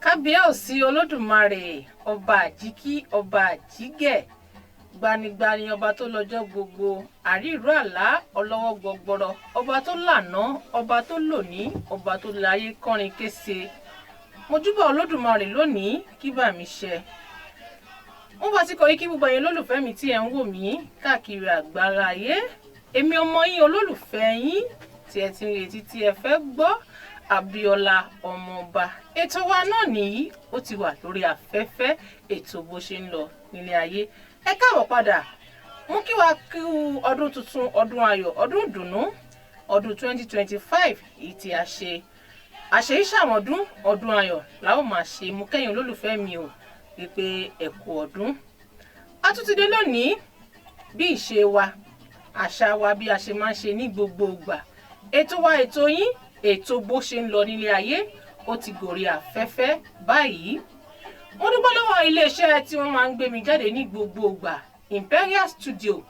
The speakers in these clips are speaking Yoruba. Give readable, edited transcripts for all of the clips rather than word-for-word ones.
Kábíyèsí Olódùmarè, ọba àjíkí, ọba àjígẹ̀, gbanigbani, ọba tó lọ́jọ́ gbogbo, àríró àlá, ọlọ́wọ́ gbọgbọrọ, ọba tó lànà, ọba tó lòní, ọba tó láyé kọrin kése. Mojúbà Olódùmarè lónìí kí bà mí ṣe. Mo bá ti kọ yí kí gbogbo ẹ̀yin olólùfẹ́ mi tí ẹ̀ ń wò mí káàkiri àgbáńlá ayé. Èmi ọmọ yín, olólùfẹ́ yín tí ẹ ti ń retí, tí ẹ fẹ́ gbọ́, Abíọ́lá Ọmọọba. Ètò wa náà nìyí, ó ti wà lórí afẹ́fẹ́, ètò Bó Ṣe Ń Lọ Nílé Ayé. Ẹ káàbọ̀ padà. Mú kí wa kú ọdún tuntun, ọdún ayọ̀, ọdún ìdùnnú, ọdún 2025 èyí tí a ṣe àṣeyí ṣàmọ̀dún. Ọdún ayọ̀ la ó máa ṣe. Mú kẹ́yìn olólùfẹ́ mi ò wípé ẹ kú ọdún. A tún ti dé lónìí bí ìṣe wa, àṣà wa, bí a ṣe máa ń ṣe ní gbogbo ìgbà. Ètò wa, ètò yín, ètò Bó Ṣe Ń Lọ Nílé Ayé, ó ti gòrí afẹ́fẹ́ báyìí. Mo dúpẹ́ lọ́wọ́ iléeṣẹ́ tí wọ́n máa ń gbé mi jáde ní gbogbo ìgbà, Imperial Studio.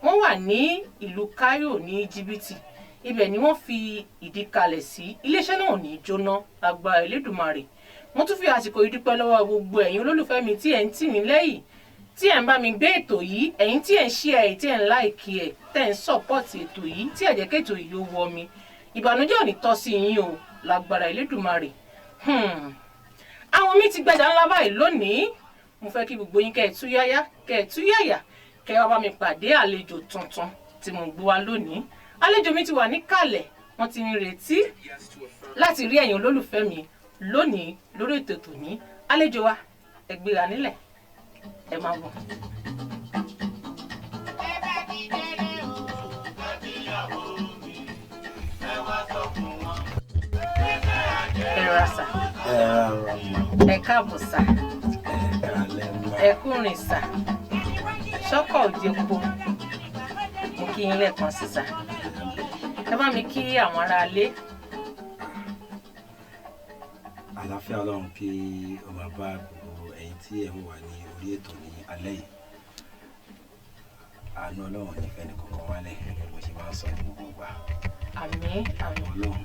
Wọ́n wà ní ìlú Cairo ní Íjíbítì, ibẹ̀ ni wọ́n fi ìdí kalẹ̀ sí. Iléeṣẹ́ náà ò ní jóná lágbára Elédùmarè. Mo tún fi àsìkò yìí dúpẹ́ lọ́wọ́ gbogbo ẹ̀yin olólùfẹ́ mi tí ẹ̀ ń tì mí lẹ́yìn, tí ẹ̀ ń bá mi gbé ètò yìí, ẹ̀yin tí ẹ̀ ń share ẹ̀, tí ẹ̀ ń like ẹ̀, tẹ̀ ń support ètò yìí, tí ẹ̀ jẹ́ kí ètò yìí ó wọ mi. Ìbànújẹ́ ò ní tọ́ sí yín o lágbára Elédùmarè. Àwọn mi ti gbẹ̀dá ńlá báyìí lónìí. Mo fẹ́ kí gbogbo yín kẹ́ ẹ̀ tú yáyá, kẹ́ ẹ̀ tú yáyà, kẹ́ ẹ wá bá mi pàdé àlejò tuntun tí mo gbé wá lónìí. Àlejò mi ti wà níkàlẹ̀, wọ́n ti ń retí láti rí ẹ̀yin olólùfẹ́ mi lónìí lórí ètò tòní. Àlejò wa, ẹ gbéra nílẹ̀, ẹ máa bọ̀. Ẹ bá mi délé o. Ìyàwó mi, ẹ wá sọ fún wọn. Ẹ ra sà. Ẹ ra ma. Ẹ káàbọ̀ sà. Ẹ ra lẹ́nu. Ẹ kúrìn sà, ṣọ́kọ̀ òjèpo. Mo kí yín lẹ́ẹ̀kan sí sà. Ẹ bá mi kí àwọn aráalé. Àlàáfíà Ọlọ́run kí ó máa bá gbogbo ẹ̀yin tí ẹ̀ ń wà ní orí ètò ní alẹ́ yìí. Àánú Ọlọ́run ní fẹ́ni kankan wálẹ̀, gẹ́gẹ́ bí mo ṣe máa ń sọ ní gbogbo ìgbà. Àmín, àmín. Ọlọ́run,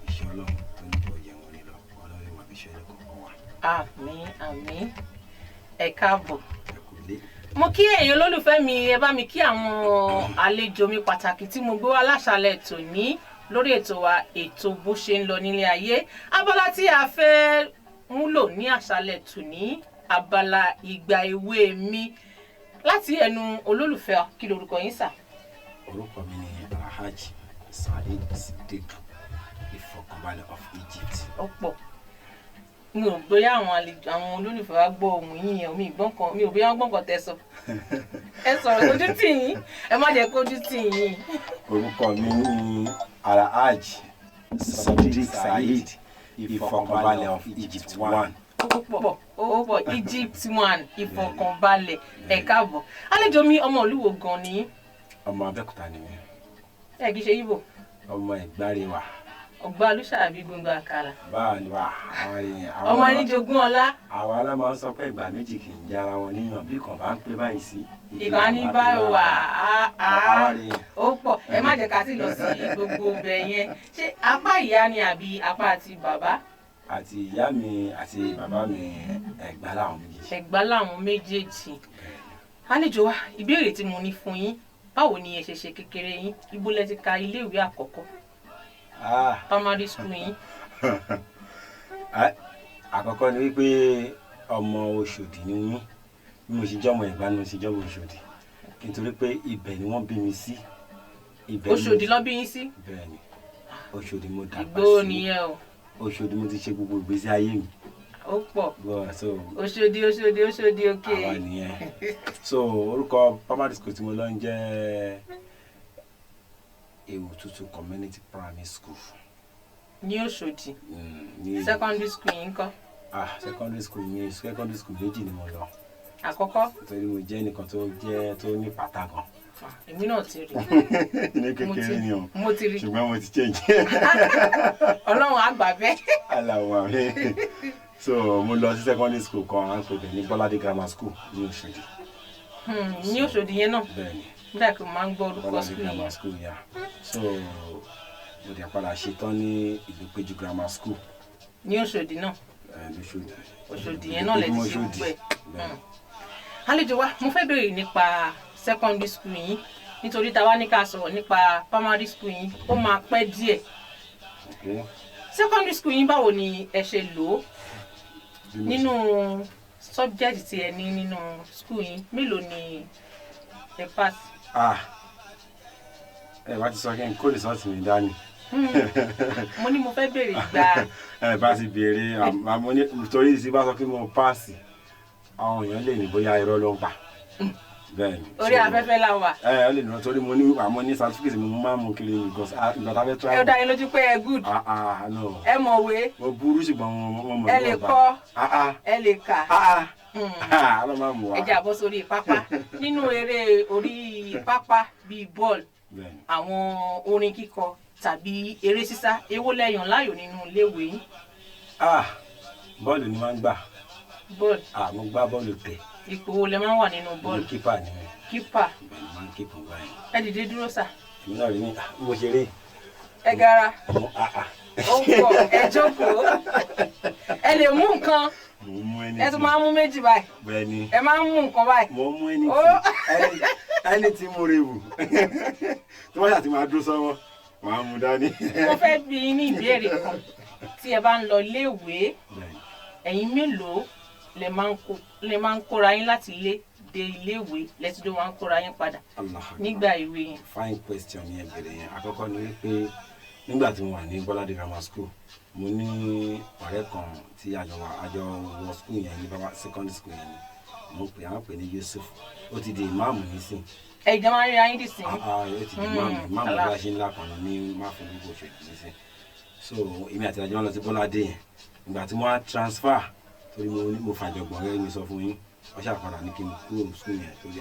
iṣẹ́ Ọlọ́run tó ní kó jẹun ní lọ, Ọlọ́run yóò máa fi ṣe ẹnì kọ̀ọ̀kan wá. Àmín, àmín. Ẹ káàbọ̀. Ẹ kú ilé. Mo kí ẹ̀yin olólùfẹ́ mi. Ẹ bá mi kí àwọn àlejò mi pàtàkì tí mo gbé wá láṣálẹ́ tòní lórí ètò wa, ètò Bó Ṣe Ń Lọ Nílé Ayé. Abala tí a fẹ́ múlò ní àṣálẹ́ tòní, abala ìgbà èwe mi, láti ẹnu olólùfẹ́ wa. Kí lorúkọ yín sà? Orúkọ mi ni Alhaji Saheed Sidik Ìfọ̀kànbalẹ̀ of Egypt. Ọ̀pọ̀ mi ò bóyá àwọn àlejò, àwọn olólùfẹ́ wa gbọ́ ohùn yín yẹn, omi ìgbọ́n kan mi ò bóyá wọ́n gbọ́n kan tẹ́ sọ. Ẹ sọ̀rọ̀, kójú tì yín, ẹ má jẹ́ kójú tì yín. Orúkọ mi ni Alhaji Sadiq Saheed Ìfọ̀kànbalẹ̀ of Egypt one. Ó pọ̀, ó pọ̀. Egypt one, Ìfọ̀kànbalẹ̀. Ẹ káàbọ̀, àlejò mi. Ọmọ olúwo gan ni? Ọmọ Abẹ́òkúta ni mí. Ẹ kì í ṣe Ìgbò? Ọmọ Ẹ̀gbáréwà. Ọgbà Olùṣàbí, gbogbo àkàrà. Báà ni wà àwọn èèyàn. Ọmọ ẹni jogún ọlá. Àwọn ará máa ń sọ pé ìgbà méjì kì í jára wọn níyàn, bí kan bá ń pé báyìí sí. Ìkànnì báyìí wà á. Àwa rèé. Ó pọ̀. Ẹ má jẹ́ ká sì lọ sí gbogbo ibẹ̀ yẹn. Ṣé apá ìyá ni àbí apá àti bàbá? Àti ìyá mi àti bàbá mi, Ẹ̀gbá làwọn méjèèjì. Ẹ̀gbá làwọn méjèèjì. Àlejò wa, ìbéèrè tí mo ní fún yín: báwo ni ẹ ṣe ṣe kékeré yín? Ibo lẹ ti ka iléèwé àkọ́kọ́? Ah, Primary school yín. Ah, àkọ́kọ́ ni wípé ọmọ Òṣòdì ni mí. Bí mo ṣe jọ́mọ Ẹ̀gbá ni mo ṣe jọ́mọ Òṣòdì, nítorí pé ibẹ̀ ni wọ́n bí mi sí. Ibẹ̀ ni. Òṣòdì ló bí yín sí? Bẹ́ẹ̀ ni, Òṣòdì mo dàgbà Ìgboro sí. nìyẹn o. Òṣòdì mo ti ṣe gbogbo ìgbésí ayé mi. Ó pọ̀. Bọ́ so. Òṣòdì, Òṣòdì, Òṣòdì, òkè. Àwa nìyẹn. So orúkọ primary school tí mo lọ ń jẹ́ Ewututu Community Primary School. Ní Òṣòdì? Ní Secondary school yín ńkọ́? Ah, secondary school mi, secondary school méjì ni mo lọ. Àkọ́kọ́? Nítorí mo jẹ́ ẹnìkan tó jẹ́ tó ní pàtà gan. Ah, èmi náà ti rí. Ní Mo kékeré ni o. Mo ti rí. Ṣùgbọ́n mo ti change. Ọlọ́run á gbà bẹ́ẹ̀. Aláwọ̀ àmì. So mo lọ sí secondary school kan, à ń pè bẹ̀ ní Bọ́ládé Grammar School ní Òṣòdì. Ní Òṣòdì yẹn náà? Bẹ́ẹ̀ ni. Nígbà tí mo máa ń gbọ́ orúkọ Bọ́ládé school Grammar yẹn. School, yeah. So mo dẹ̀ padà ṣetán ní Ìlúpéjú Grammar School. Ní Òṣòdì náà? Lóṣòdì. Òṣòdì yẹn náà lẹ ti ṣe gbogbo ẹ̀. Bẹ́ẹ̀. Àlejò wa, mo fẹ́ béèrè nípa secondary school yín, nítorí tá a wá ní ká sọ̀rọ̀ nípa primary school yín, ó máa pẹ́ díẹ̀. Okay. Secondary school yín, báwo ni ẹ ṣe lò ó? Bí mo ṣe- Nínú subject tí ẹ ní nínú school yín, mélòó ni ẹ pass? Ah, ẹ bá ti sọ kí n kó result mi dání. Mo ní mo fẹ́ béèrè gba. Ẹ bá ti béèrè, àmọ́ ní torí tí bá sọ pé mo pass, àwọn èèyàn lè ní bóyá irọ́ ló ń pa. Bẹ́ẹ̀ ni. Orí afẹ́fẹ́ la wà. Ẹ ọ lè nà torí mo ní àmọ́ ní certificate mo máa ń mú kiri because ìgbà tá a fẹ́ Ẹ travel. dá yín lójú pé ẹ good? Ah ah, no. Ẹ mọ̀wé? Mo burú, ṣùgbọ́n mo mọ̀ Ẹ lè níwọ̀nba. kọ? Ah ah. Ẹ lè kà? Ah ah, ọlọ́mọ àmú wa. Ẹ jẹ́ àbọ̀ sórí pápá, nínú eré orí pápá bíi bọ́ọ̀lù, Bẹ́ẹ̀ ni. àwọn orin kíkọ tàbí eré sísá, èwo lẹ yàn láàyò nínú iléèwé yín? Ah, bọ́ọ̀lù ni máa ń gbà. Bọ́ọ̀lù. Ah, mo gbá bọ́ọ̀lù tẹ̀. Ipò wo lẹ máa ń wà nínú bọ́ọ̀lù? Kípà ni mi. Kípà. Bẹ́ẹ̀ ni, máa ń kípù báyìí. Ẹ dìde dúró sà. Èmi náà rí ní mo ṣeré. Ẹ gara. Mo ah ah. Ó pọ̀, ẹ jókòó, ẹ lè mú nǹkan. Mo mú ẹni. Ẹ tún máa ń mú méjì báyìí. Bẹ́ẹ̀ ni. Ẹ máa ń mú nǹkan báyìí. Mo mú ẹni. Ó. Tí ẹni tí mo rewù tí wọ́n ṣàti máa dúró sọ́wọ́, màá mú dání. Mo fẹ́ bi yín ní ìbéèrè kan. Tí ẹ bá ń lọ iléèwé, Bẹ́ẹ̀ ni. ẹ̀yin mélòó lẹ máa ń kóra yín láti ilé dé iléèwé, lẹ́tí máa ń kóra yín padà Allah Akbar. nígbà ìwé yẹn? Fine question ni ẹ bèrè yẹn. Àkọ́kọ́ ni wípé nígbà tí mo wà ní Bọ́ládé Grammar School, mo ní ọ̀rẹ́ kan tí àjọ wà, àjọ wọ school yẹn ní baba secondary school yẹn ni. Mo pè, à ń pè ní Yusuf, ó ti di ìmáàmù nísìn. Ẹ ìjọba máa ń ríra yín dì sí? Ah ah, ó ti di ìmáàmù. Ìmáàmù Allah. aláṣẹ ńlá kan ní máfọlúgbò Òṣòdì nísìn. So èmi àti àjọ lọ sí Bọ́ládé yẹn. Ìgbà tí mo wá transfer, torí mo ní mo fàjọgbọ̀n rẹ mi sọ fún yín, wọ́n ṣàpadà ní kí n kúrò ní school yẹn torí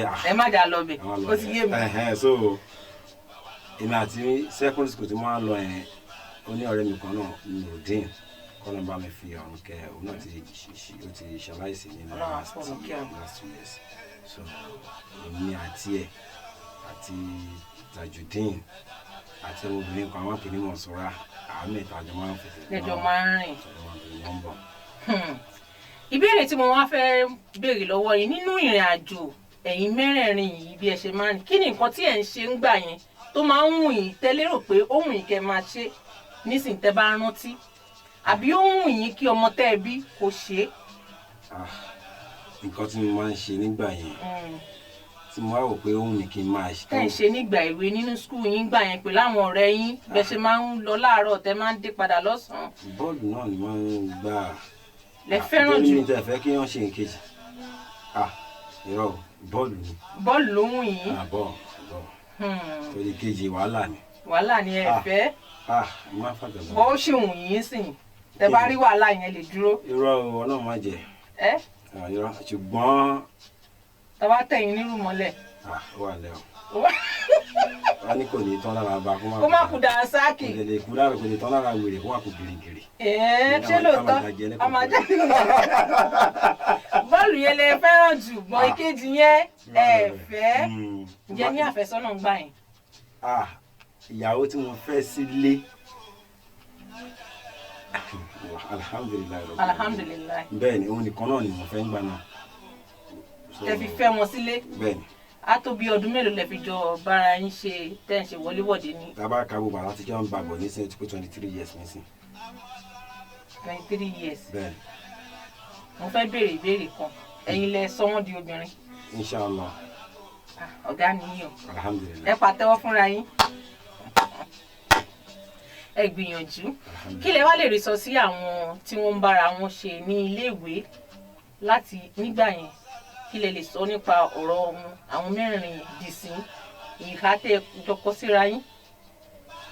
à Ẹ má jà lọ bẹ̀, ó ti yé mi. Ẹhẹn, so èmi àti secondary school tí mo máa ń lọ yẹn, ó ní ọ̀rẹ́ mi kan náà, Nurudeen, kọ́nà bá mi fi ọ̀run kẹ́. Òun náà ti ó ti ṣaláìsí ní Ọlọ́run á last fọ̀run kẹ́ ọ. last 2 years. So èmi àti ẹ̀ àti Tajudeen àti ọmọbìnrin kan, àwọn àpè ní Mọ̀sọ́rá, àwọn mẹ́ta jọ máa ń fẹsẹ̀ Lẹ́jọ́ máa ń rìn. jọ máa ń fẹsẹ̀ wọ́n bọ̀. Ìbéèrè tí mo wá fẹ́ béèrè lọ́wọ́ yín, nínú ìrìn àjò ẹ̀yin mẹ́rẹ̀ẹ̀rin yìí, bí ẹ ṣe máa ń, kí ni nǹkan tí ẹ̀ ń ṣe ń gbà yẹn tó máa ń wù yín, tẹ́ lérò pé ó wù yín kẹ́ máa ṣe nísìnyí tẹ́ bá rántí, àbí ó wù yín kí ọmọ tẹ́ ẹ bí kó ṣe é? Ah, nǹkan tí mo máa ń ṣe nígbà yẹn tí mo wá wò pé ó wù mí kí n máa ṣe. Tẹ́ ń ṣe nígbà ìwé nínú school yín gbà yẹn pẹ̀lú àwọn ọ̀rẹ́ yín, bẹ́ ṣe máa ń lọ láàárọ̀, tẹ́ máa ń dé padà lọ́sàn-án. Bọ́ọ̀lù náà ni wọ́n ń gbà. Lẹ fẹ́ràn Torí jù. mi tẹ̀ fẹ́ kí wọ́n ṣe nǹkejì. Ah, irọ́ o, bọ́ọ̀lù ni. Bọ́ọ̀lù ló wù yín. Ah, bọ́ọ̀lù bọ́ọ̀lù. Torí kejì, wàhálà ni. Wàhálà ni ẹ Ah. fẹ́. Ah, mo máa ń fàjọgbọ́n. Bọ́ ó sì wù yín sìn, tẹ́ bá rí wàhálà yẹn lè dúró? Irọ́ o, Ọlọ́run má jẹ́. Ẹ Ah, irọ́, ṣùgbọ́n tọ́ bá tẹ̀yìn nírú mọ́lẹ̀. Ah, ó wà lẹ́ o. Wọ́n ní kò ní tán lára bá kó má Kó má kú dànsákì. Kò lè kú lára, kò lè tán lára wèrè kó má kú gìrìgìrì. Ẹ̀ẹ́, ṣé lóòótọ́ ọmọ ajá bọ́ọ̀lù yẹn lẹ fẹ́ràn jù mọ? Ah. Ìkejì yẹn ẹ fẹ́. Ǹjẹ́ ní àfẹ́sọ́nà ń gbà yẹn? Ah, ìyàwó tí mo fẹ́ sílé, alhamdulillahi rabbil alamin. Alhamdulillahi. Bẹ́ẹ̀ ni, òun nìkan náà ni mo fẹ́ ń gbà náà. Tẹ fi fẹ́ wọn sílé? Bẹ́ẹ̀ ni. Á tó bí ọdún mélòó lẹ fi jọ bára yín ṣe, tẹ́ ń ṣe wọléwọ̀de ní? Tábà ka gbogbo àti jọ ń bàbọ̀ nísìnyí, ó ti pé 23 years nísìnyí. 23 years? Bẹ́ẹ̀ ni. Mo fẹ́ béèrè ìbéèrè kan. Ẹ̀yin lẹ sọ wọ́n di obìnrin? Inshallah. Ah, ọ̀gá nìyí o. Alhamdulillahi. Ẹ pàtẹ́wọ́ fúnra yín, ẹ gbìyànjú. Kí lẹ wá lè rí sọ sí àwọn tí wọ́n ń bára wọn ṣe ní iléèwé láti nígbà yẹn? Kí lẹ lè sọ nípa ọ̀rọ̀ wọn, àwọn mẹ́rin dì sí ìhà tẹ́ ẹ jọkọ síra yín,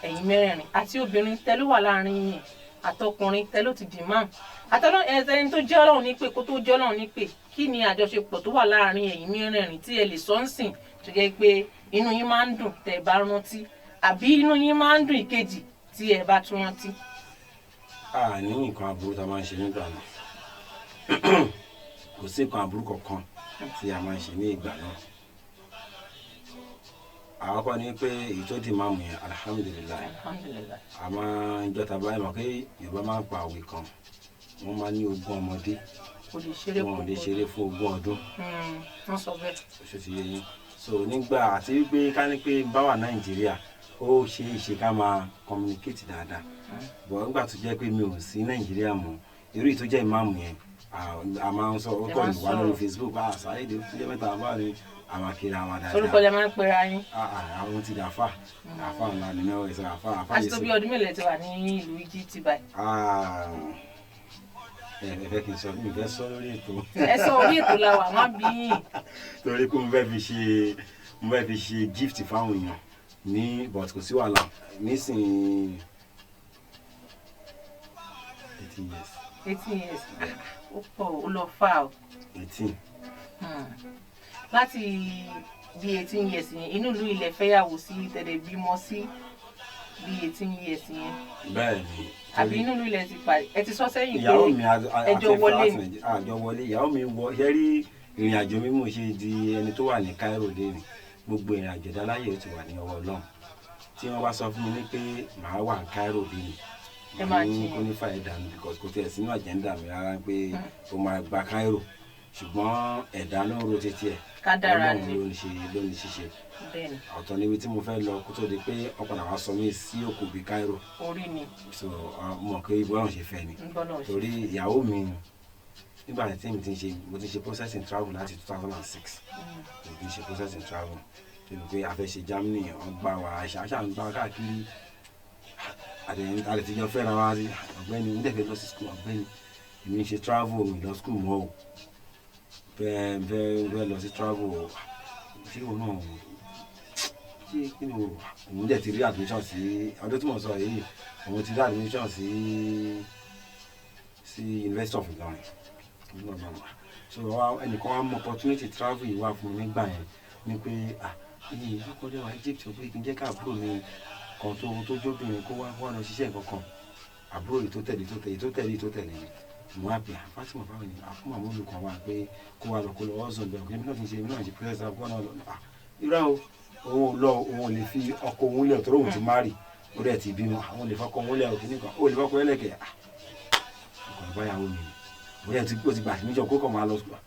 ẹ̀yin mẹ́rẹ̀ẹ̀rin, àti obìnrin tẹ́ ló wà láàrin yín, àtọkùnrin tẹ́ ló ti dì máa, àtọ́nà ẹni tó jẹ́ Ọlọ́run nípè kó tó jẹ́ Ọlọ́run nípè, kí ni àjọṣepọ̀ tó wà láàrin ẹ̀yin mẹ́rẹ̀ẹ̀rin tí ẹ lè sọ ń sìn, tó jẹ́ pé inú yín máa ń dùn tẹ́ ẹ bá rántí, àbí inú yín máa ń dùn ìkejì tí ẹ bá tún rántí? A ní nǹkan aburú tá a máa ń ṣe nígbà náà. Kò sí nǹkan aburú kankan tí a máa ń ṣe ní ìgbà náà. Àkọ́kọ́ ni pé èyí tó di máàmù yẹn, alhamdulillahi. Alhamdulillahi. A máa ń jọta báyìí mọ̀ pé Yorùbá máa ń pa òwe kan, wọ́n máa ní ogún ọmọdé kò lè ṣeré wọn ò lè ṣeré fún ogún ọdún. Wọ́n sọ bẹ́ẹ̀. Ṣó ti yé yín? So nígbà àti wípé ká ní pé bá wà Nàìjíríà, ó ṣe é ṣe ká máa communicate dáadáa, bọ̀ nígbà tó jẹ́ pé mi ò sí Nàìjíríà mọ́, irú èyí tó jẹ́ ìmáàmù yẹn, a máa ń sọ, ó Ẹ kọ̀ máa ń lù wá lórí sọ̀rọ̀. Facebook, Saheed tó jẹ́ mẹ́ta bá ní àwọn akiri àwọn dáadáa. Sorúkọ lẹ máa ń pera yín? Àwọn ti dàáfà, àfà ńlá ni mẹ́wàá ìsọ àfà àfà. Àti tó bí ọdún mélòó ti wà ní ìlú Egypt báyìí? Ẹ fẹ́ kí n sọ? Mi ò fẹ́ sọ lórí ètò. Ẹ sọ, orí ètò la wà, wọ́n bí yín. Torí pé mo fẹ́ fi ṣe gift fáwọn èèyàn ní, but kò sí wàhálà nísìnyí, 18 years. 18 years, ó pọ̀, ó lọ fà o. 18. Láti bí 18 years yẹn, inú ìlú ilẹ̀ fẹ́yàwó sí, tẹ̀lé bímọ sí bí 18 years yẹn? Bẹ́ẹ̀ ni. Àbí inú ìlú ilẹ̀ ti parí? Ẹ ti sọ sẹ́yìn pé Ìyàwó mi ẹjọ́ àti wọlé láti ni. Nàìjíríà, àjọ wọlé. Ìyàwó mi wọ ṣe rí ìrìn àjò mi, mo ṣe di ẹni tó wà ní Cairo lẹ́nu. Gbogbo ìrìn àjò dáláyè, ó ti wà ní ọwọ́ Ọlọ́run. Tí wọ́n bá sọ fún mi ní pé màá wà ní Cairo lẹ́nu, Ẹ máa màá ní jiyàn. kó ní fàyè dànù, because kò tiẹ̀ sínú agenda mi rárá pé ó máa gba Cairo, ṣùgbọ́n ẹ̀dá ló ń ro títí ẹ̀. Kádàrá Ọlọ́run ni. ló ń ṣe, ló ń ṣiṣẹ́. Bẹ́ẹ̀ ni. Ọ̀tọ̀ níbi tí mo fẹ́ lọ kó tó di pé wọ́n padà wá sọ mí sí òkú bíi Cairo. Orí ni. So mo mọ̀ pé bọ́lá ṣe fẹ́ ni. Ń gbọ́dọ̀ ṣe. Torí ìyàwó mi, nígbà tí èmi ti ń ṣe, mo ti ń ṣe processing travel láti 2006. Mo ti ń ṣe processing travel débi pé a fẹ́ ṣe Germany, wọ́n gbà wá, àṣà àṣà ń gbà káàkiri àtẹ̀yìn àtẹ̀tẹ̀jọ fẹ́ra wá sí. Ọ̀gbẹ́ni ń dẹ̀fẹ̀ lọ sí school, ọ̀gbẹ́ni, èmi ń ṣe travel, mi lọ school mọ́ o, fẹ́ fẹ́ fẹ́ lọ sí travel o. Ṣé o náà ṣé kí ni o? Òun dẹ̀ ti rí admission sí ọdún tí mo sọ yìí, òun ti rí admission sí University of Ilorin. So ẹnìkan wá mú opportunity travel yìí wá fún mi nígbà yẹn ni pé, ah, iye ìlú wa Egypt, pé kí n jẹ́ ká àbúrò mi kan tó jóbìnrin kó wá wá lọ ṣiṣẹ́ nǹkan kan. Àbúrò yìí tó tẹ̀lé, tó tẹ̀lé, tó tẹ̀lé, tó tẹ̀lé mi, mo wá pè á, Fatima, báwo ni àfún àwọn olùkọ́ wa pé kó wá lọ, kó lọ ọ̀sán bẹ̀rẹ̀ pé èmi náà ti ṣe, èmi náà ṣe process àbúrò náà lọ. Ah, irọ́ o, òun ò lọ, òun ò lè fi ọkọ òun lẹ̀ torí òun ti marry, ó dẹ̀ ti bímọ, àwọn ò lè fọkọ òun lẹ̀, òkè nìkan ó lè fọkọ ẹlẹ́kẹ̀. Ah, ọkọ̀ ìbáyàwó mi bóyá ti ó ti gbà admission kó kàn máa lọ sùkúl.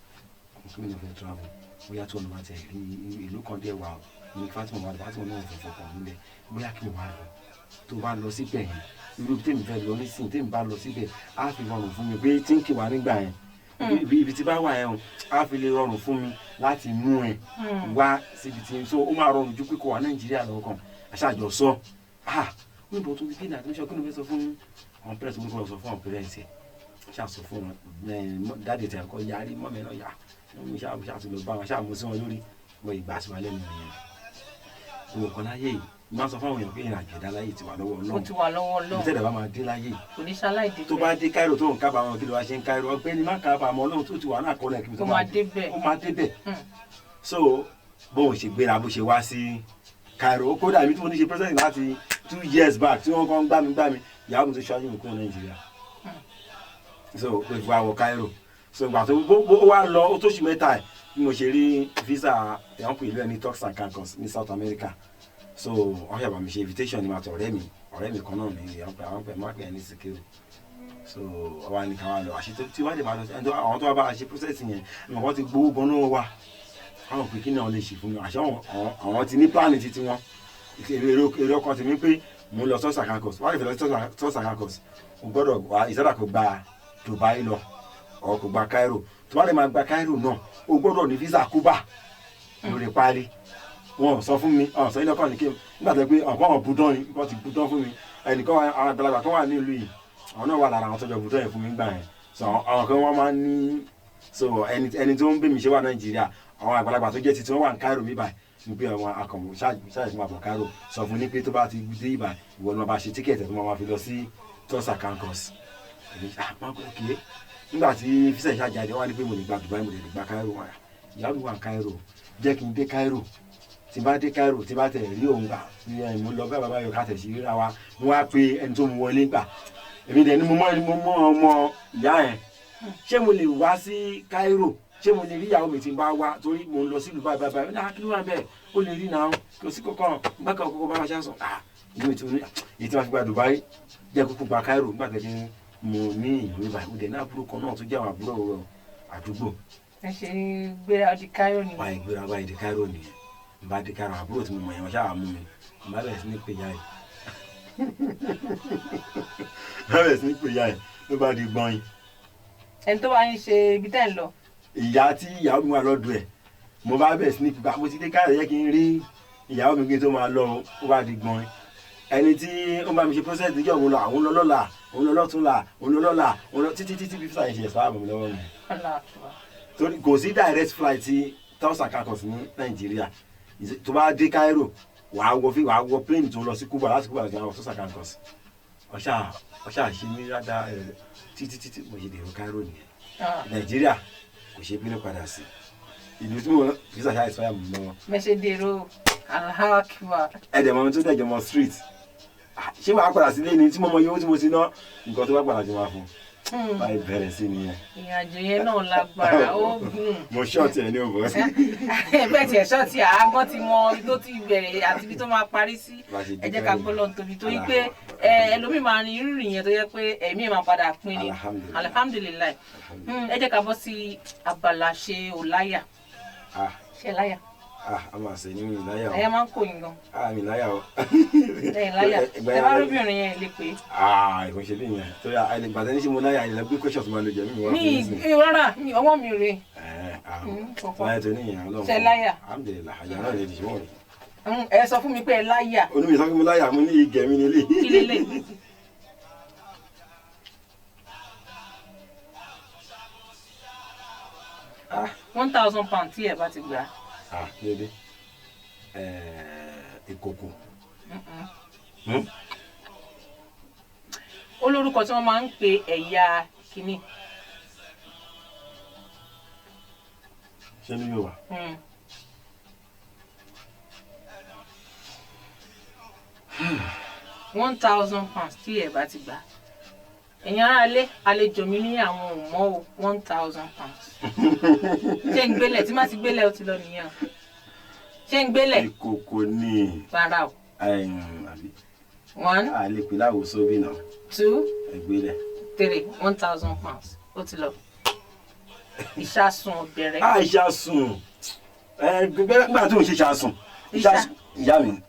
Àwọn kí mi náà fẹ́ travel, bóyá tí wọn bá tẹ̀ rí ìlú kan dẹ̀ wà ní Fatima wà, Fatima náà fẹ́ fọkàn nílẹ̀, bóyá kí n wà lọ. Tó bá lọ síbẹ̀ yẹn, irú tèmi fẹ́ lọ nísìnyí, tèmi bá lọ síbẹ̀, á fi rọrùn fún mi pé tí ń kí wà nígbà yẹn, ibi tí bá wà yẹn o, á fi lè rọrùn fún mi láti mú ẹ wá síbi tí. So ó máa rọrùn ju pé kó wà Nàìjíríà lọ kàn aṣáájọ sọ. Ah, níbo tó ti gbé ní admission, kí ló fẹ́ sọ fún àwọn parents? Mi kò sọ fún àwọn parents ẹ̀, ṣáà sọ fún wọn. Daddy tẹ̀ kọ́ yarí mọ́mi náà yá mi, ṣáà ṣáà tún lọ bá wọn, ṣáà mú sí wọn lórí wọ́n ìgbà sí wa lẹ́nu yẹn. Gbogbo nǹkan láyé yìí, máa sọ fáwọn èèyàn pé ìrìn àjò ẹ̀dá láyé ti wà lọ́wọ́ Ó Ọlọ́run. ti wà lọ́wọ́ Ibi Ọlọ́run. tẹ́lẹ̀ bá máa dé láyé yìí, Kò ní ṣaláì dé tó bá dé Cairo tó ń kábàámọ̀, kí ló wá ṣe ń Cairo? Ọ̀gbẹ́ni, má kábàámọ̀, Ọlọ́run tó ti wà náà kọ́lẹ̀ kí Ó máa débẹ̀. Ó máa débẹ̀. So bóun ṣe gbéra, bó ṣe wá sí Cairo, kódà ibi tí mo ní ṣe president láti 2 years back tí wọ́n kàn ń gbá mi gbá mi, ìyàwó mi tó ṣáájú mi kúrò Nàìjíríà. So ló fi wá wọ Cairo. So ìgbà tó bó wá lọ, ó tó oṣù 3 ẹ̀ bí mo ṣe rí visa ẹ̀wọ̀n pè ìlú ẹ̀ ní Turks and Caicos ní South America. So wọ́n ṣàbà mi ṣe invitation ní màtọ̀ ọ̀rẹ́ mi kan náà ní àwọn pè, àwọn pè má pè é ní Sikiru. So ọba ní ká wá lọ àṣẹ tí wàá dé máa lọ sí àwọn tó wá bá a ṣe process yẹn, àwọn kan ti gbowó gan náà wá, àwọn pé kí náà lè ṣe fún mi. Àṣẹ àwọn ti ní plan ti tiwọn. Èrò ọkàn tèmi pé mo ń lọ Turks and Caicos, wọ́n á lè fẹ́ lọ sí Turks and Caicos, o gbọ́dọ̀ wá ìsádà kò gba Dubai lọ ọ̀ kò gba Cairo. Tó bá lè máa gba Cairo náà, o gbọ́dọ̀ ní visa Cuba lórí páálí. Wọn ò sọ fún mi, ọ̀ sọ ilé ọkàn ní kí nígbà tó yẹ pé ọ̀pọ̀ àwọn budán ni wọ́n ti budán fún mi. Ẹnìkan àwọn àgbàlagbà kan wà ní ìlú yìí, àwọn náà wà lára àwọn tọ́jọ́ budán yẹn fún mi gbà yẹn. So àwọn kan wọ́n máa ń ní, so ẹni tó ń bẹ̀ mí ṣe wà Nàìjíríà, àwọn àgbàlagbà tó jẹ́ titi wọn wà ní Cairo mi báyìí ní pé àwọn akọ̀mọ̀ ṣáàjì fún àbọ̀ Cairo sọ fún ní pé tó bá ti dé ibà, ìwọ ni wọ́n bá ṣe ticket tó máa fi lọ sí Turks and Caicos. Èmi, ah, máa kọ́ òkè. Nígbà tí visa ìṣàjáde, wọ́n á ní pé mo lè gba Dubai, mo lè gba Cairo. Wọn ìyá mi wà ní Cairo, jẹ́ kí n dé Cairo. Tí n bá dé Cairo, tí n bá tẹ̀ rí òun gbà ní mo lọ bá bàbá yọ ká tẹ̀ sí ríra wa. Mo wá pe ẹni tó mu wọlé gbà, èmi dẹ̀ ni mo mọ ọmọ ìyá yẹn, ṣé mo lè wá sí Cairo? Ṣé mo lè rí ìyàwó mi tí n bá wá, torí mo ń lọ sílùú báyìí báyìí báyìí. Náà kí ló wà bẹ́ẹ̀, ó lè rí náà, kò sí kankan bákan kókó bá wa ṣáà sọ. Ah, inú ètò ní èyí tí wọ́n fi gba Dubai jẹ́ kúkú gba Cairo nígbà tó ti mo ní ìyàwó mi báyìí. Mo dẹ̀ ní àbúrò kan náà tó jẹ́ àwọn àbúrò àdúgbò. Ẹ ṣe gbéra di Cairo nìyẹn. Wáyé gbéra wáyé di Cairo nìyẹn. N bá di Cairo, àbúrò tí mo mọ̀ yẹn wọ́n ṣáà mú mi. N bá bẹ̀rẹ̀ sí ní pè ya yìí. N bá bẹ̀rẹ̀ sí ní pè ya yìí ló bá di gbọ́n yìí. Ẹni tó bá ń ṣe ibi tẹ́ ń lọ. Ìyá tí ìyàwó mi wà lọ́dọ̀ ẹ̀, mo bá bẹ̀rẹ̀ sí ní pè, mo ti dé Cairo, yẹ kí n rí ìyàwó mi kí n tó máa lọ, ó bá di gbọ́n yìí. Ẹni tí ó bá mi ṣe process níjọ́ òun lọ, àwọn lọ lọ́la, òun lọ lọ́túnla, òun lọ lọ́la, òun lọ títí títí bí físà yẹn ṣe ẹ̀sọ́ àbọ̀ mi lọ́wọ́ mi. Torí kò sí direct flight ti Turks and Caicos ní Nàìjíríà. Tó bá dé Cairo, wàá wọ plane tó ń lọ sí Cuba, láti Cuba lọ sí Turks and Caicos. Ọ̀ṣà ṣe mí rádá títí títí mo ṣe dèrò Cairo nìyẹn. Nàìjíríà kò ṣe bínú padà sí ìlú tí mo físà ṣáà ìsọyà mi lọ́wọ́. Mẹ́ṣẹ̀ dèrò Allahu Akbar. Ẹ̀dẹ̀ mọ̀ mi tó dẹ̀jọ̀ mọ́ street. Ṣé wàá padà sílé ni tí mo mọ iye owó tí mo ti ná, nǹkan tó bá padà ti máa fún un. Báyìí bẹ̀rẹ̀ sí nìyẹn. Ìrìnàjò yẹn náà lágbára, ó gùn. Mo ṣọ́ọ̀tì ẹ̀ ní òbọ̀ sí. Bẹ́ẹ̀ tiẹ̀ ṣọ́ọ̀tì àágbọ́n ti mọ ibi tó ti bẹ̀rẹ̀ àti ibi tó máa parí sí. Ẹ jẹ́ ká gbọ́ lọ́n tóbi torí pé ẹlòmíì máa ní irú ìyẹn tó yẹ pé ẹ̀mí ẹ̀ máa padà pín ni. Alhamdulilayi. Ẹ jẹ́ ká bọ́ sí abala ṣe ò láyà. Ṣe láyà. A máa ṣe ní mi láyà o. Ẹ̀yà máa ń kó yín gan. Mi láyà o. Ẹ̀yìn láyà. Ẹ bá róbìnrin yẹn lè pé. Ìkànnì ṣe bí yẹn. Torí àìlègbàdàn ní ṣe mo láyà, àìlè gbé question tó máa lo jẹ̀mí mi wá fún mi. Mi rárá, mi ọwọ́ mi rè. Láyà tó níyẹn Ọlọ́run. Ṣe láyà. Alhamdulillah, àyà náà lè dìṣẹ́ wọ̀nyí. Ẹ sọ fún mi pé ẹ láyà. Onú mi sọ fún mi láyà, mo ní igẹ̀ mi nílé. Kí lélẹ̀? £1,000 tí ẹ bá ti gbà. Dédé ìkòkò. Ó lórúkọ tí wọ́n máa ń pe ẹ̀yà kínní. Ṣé ní Yorùbá? £1,000 tí ẹ bá ti gbà. Ẹ̀yin aráalé, àlejò mi ní àwọn ò mọ̀ o, £1,000. Ṣé ń gbélẹ̀? Tí má ti gbélẹ̀ ó ti lọ nìyẹn. Ṣé ń gbélẹ̀? Ìkòkò ni. Rárá o. Àbí. 1. A lè pè láwùsọ bí náà. 2. Ẹgbẹ́lẹ̀. 3. £1,000 ó ti lọ. Ìṣàsùn ọ̀bẹ̀rẹ̀. Ìṣàsùn. Nígbà tó ń ṣe ìṣàsùn. Ìyá mi,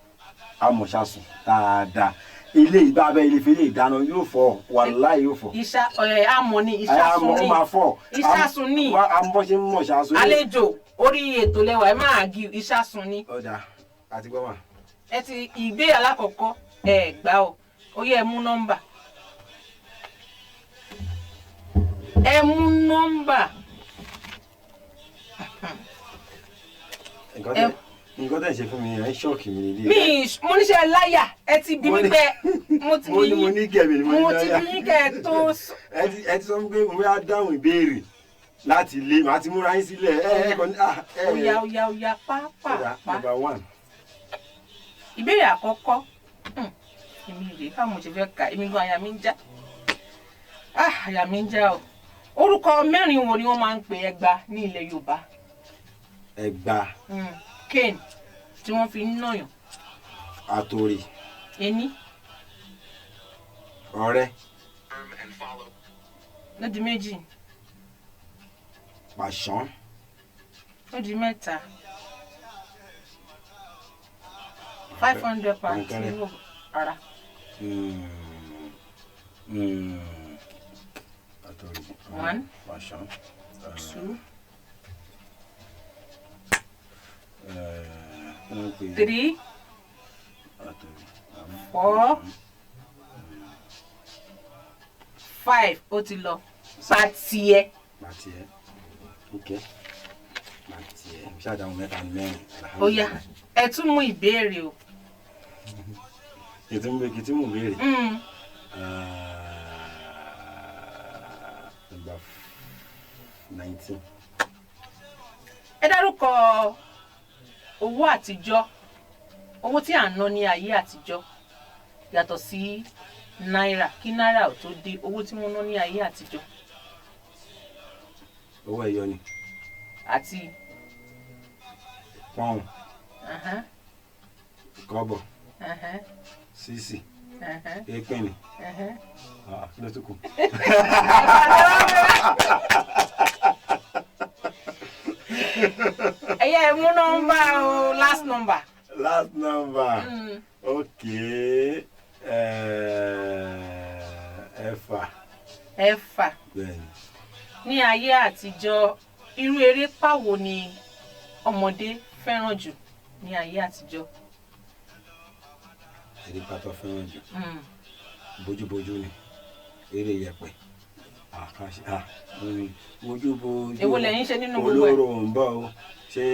a mọ̀ ìṣàsùn dáadáa. Ilé ìbábẹ́ ilé ìfẹ́lẹ́ ìdáná yóò fọ, wàláhì yóò fọ. Ìṣà àmọ̀ ni ìṣàsùn ni. Ó máa fọ. Ìṣàsùn ni. Àmọ́ ṣe ń mọ̀ ìṣàsùn. Àlejò orí ètò lẹ́wà ẹ máa gí ìṣàsùn ni. Ọ̀dà àti gbọ́mà. Ẹ ti ìgbé alákọ̀ọ́kọ́ ẹ gbà o, ó yẹ ẹ mú nọ́mbà. Ẹ mú nọ́mbà. Nǹkan tẹ̀ ṣe fún mi ẹ̀ ń ṣọ́ọ̀kì mi nílé. Mi mo ní ṣe láyà, ẹ ti bí mi pé mo ti bí yín. Mo ní kẹ̀mí ni mo ní láyà. Mo ti bí yín kẹ́ ẹ tó. Ẹ ti sọ pé mo yá dáhùn ìbéèrè láti ilé, màá ti múra yín sílẹ̀. Ẹ kàn ní. Oya oya oya pápá. Number 1. Ìbéèrè àkọ́kọ́, èmi rèé báwo mo ṣe fẹ́ kà, èmi gan àyà mi ń já. Àyà mi ń já o. Orúkọ mẹ́rin wo ni wọ́n máa ń pè ẹgba ní ilẹ̀ Yorùbá? Ẹgba. Cane tí wọ́n fi ń nàyàn. Àtòrì. Ení. Ọ̀rẹ́. Ó di 2. Pàṣán. Ó di 3. £500 tí ó rárá. Àtòrì. 1. Pàṣán. 2. 3. 4. 5. Ó ti lọ. Pàtìẹ́. Pàtìẹ́. Ok. Pàtìẹ́. Ṣáàdáhùn 3 ní 4. Ó yá, ẹ tún mú ìbéèrè o. Kìtì mú ìbéèrè. Number 19. Ẹ dárúkọ owó àtijọ́, owó tí à ń ná ní ayé àtijọ́ yàtọ̀ sí náírà, kí náírà ò tó dé, owó tí wọ́n ná ní ayé àtijọ́. Owó ẹyọ ni. Àti Pọ́ùn, kọ́bọ̀, sísì, èèpìnì. Kí ló tún kù? Ẹ̀yà ẹ̀ mú nọ́mbà o, last number. Last number. Okay, ẹ̀fà. Ẹ̀fà. Bẹ́ẹ̀ni. Ní ayé àtijọ́, irú eré pàwo ni ọmọdé fẹ́ràn jù ní ayé àtijọ́? Eré pàtó fẹ́ràn jù? Bójúbójú ni, eré yẹ̀pẹ̀ àkàṣe bójúbójú. Èwo lẹ̀yin ṣe nínú gbogbo ẹ̀? Olóró ń bọ̀ o, ṣé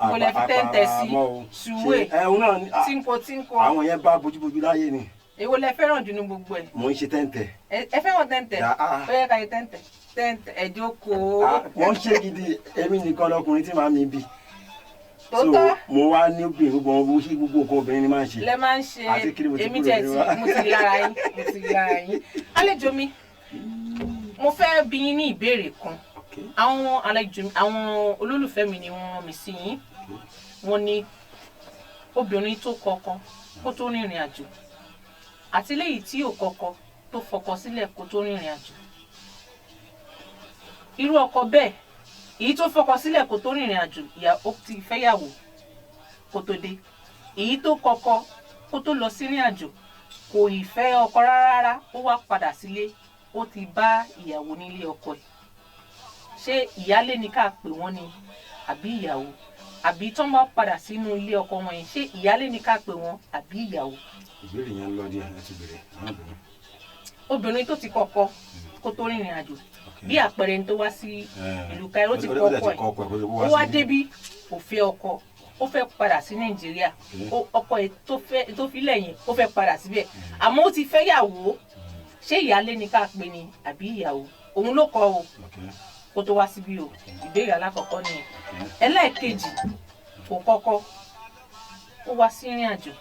Mo lẹ fi tẹ́ǹtẹ̀ sí àpamọ́ o, ṣùwé, ṣé ẹ̀hún náà ni tínko tínko. Àwọn yẹn bá bójúbójú láyé ni. Èwo lẹ fẹ́ràn jù nínú gbogbo ẹ̀? Mò ń ṣe tẹ́ǹtẹ̀. Ẹ fẹ́ràn tẹ́ǹtẹ̀? Ó yẹ ká ṣe tẹ́ǹtẹ̀. Tẹ́ǹtẹ̀, ẹ jókòó. Mò ń ṣe gidi, èmi nìkan lọkùnrin tí màá mi bí. So Tòótọ́. mo wá ní obìnrin, gbogbo wọn ṣe gbogbo nǹkan obìnrin ni máa ń ṣe. Lẹ máa ń ṣe. Àti kí ni mo ti Èmi kúrò jẹ́ ní ti wa. mo ti lára yín, mo ti lára yín. Àlejò mi, mo fẹ́ bi yín ní ìbéèrè kan. Àwọn àlejò mi, àwọn olólùfẹ́ mi ni wọ́n rán mi sí yín. Wọ́n ní obìnrin tó kọ́kọ́ kó tó rìnrìn àjò àti léyìí tí ò kọ́kọ́ tó fọkọ sílẹ̀ kó tó rìnrìn àjò, irú ọkọ bẹ́ẹ̀, èyí tó fọkọ sílẹ̀ kó tó rìnrìn àjò, ìyá ó ti fẹ́yàwó kó tó dé, èyí tó kọ́kọ́ kó tó lọ sí rìn àjò kò ì fẹ́ ọkọ rárá, ó wá padà sílé, ó ti bá ìyàwó nílé ọkọ ẹ̀, ṣé ìyálé ni ká pè wọ́n ni àbí ìyàwó? Àbí tó ń bá padà sínú ilé ọkọ wọn yẹn, ṣé ìyálé ni ká pè wọ́n àbí ìyàwó? Ìbéèrè yẹn ń lọ díẹ̀, ẹ ti bèrè àwọn obìnrin. Obìnrin tó ti kọ́kọ́ kó tó rìnrìn àjò, bí àpẹẹrẹ ní tó wá sí ìlú Cairo, ti kọ́kọ́ ẹ̀, ó wá débí, kò fẹ́ ọkọ, ó fẹ́ padà sí Nàìjíríà, ọkọ ẹ̀ tó fi lẹ́yìn, ó fẹ́ padà síbẹ̀, àmọ́ ó ti fẹ́ yàwó, ṣé ìyálé ni ká pè ní àbí ìyàwó? Òun ló kọ o kó tó wá síbí o. Ìbéèrè alákọ̀ọ́kọ́ nìyẹn. Ẹlẹ́ẹ̀kejì, kò kọ́kọ́, ó wá sí ìrìn àjò,